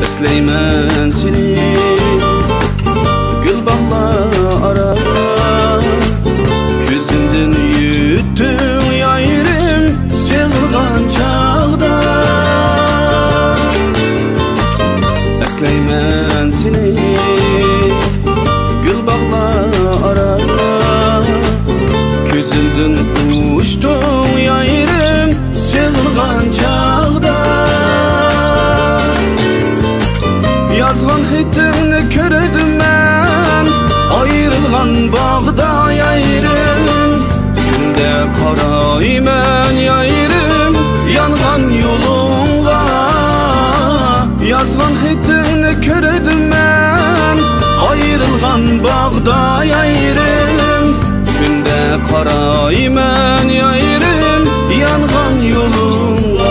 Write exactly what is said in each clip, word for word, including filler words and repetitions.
ئەسلەيمەن سېنى گۈل باغلار ئارا، كۆزۈمدىن يۈتتۈڭ يايرىم سېغىنغان چاغدا. ئەسلەيمەن سېنى گۈل باغلار ئارا، كۆزۈمدىن ئۇچتۇڭ يايرىم سېغىنغان چاغدا. يازغان خېتىڭنى كۆردۈم مەن، ئايرىلغان باغدا يايرىم. كۈندە قارايمەن يايرىم، يانغان يولۇڭغا. يازغان خېتىڭنى كۆردۈم مەن، ئايرىلغان باغدا يايرىم. كۈندە قارايمەن يايرىم، يانغان يولۇڭغا.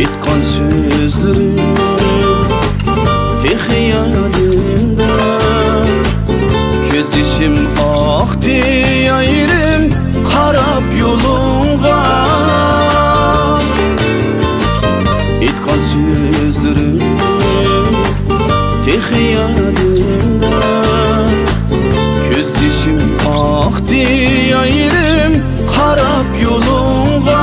ئېيتقان سۆزلىرىم تېخى يادىمدا، كۆز يېشىم ئاقتى يايرىم قاراپ يولۇڭغا. ئېيتقان سۆزلىرىم تېخى يادىمدا، كۆز يېشىم ئاقتى يايرىم قاراپ يولۇڭغا.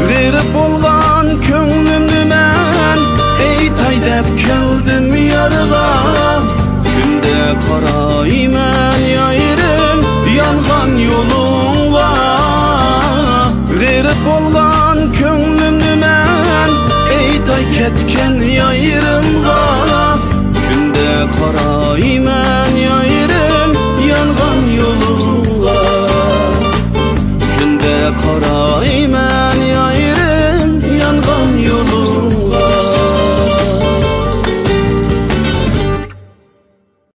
غېرىب بولغان كۆڭلۈمنى مەن ئېيتاي دەپ كەلدىم يارغا. كۈندە قارايمەن يايرىم يانغان يولۇڭغا. غېرىب بولغان كۆڭلۈمنى مەن ئېيتاي كەتكەن يايرىمغا. كۈندە قارايمەن يايرىم يانغان يولۇڭغا. كۈندە قاراي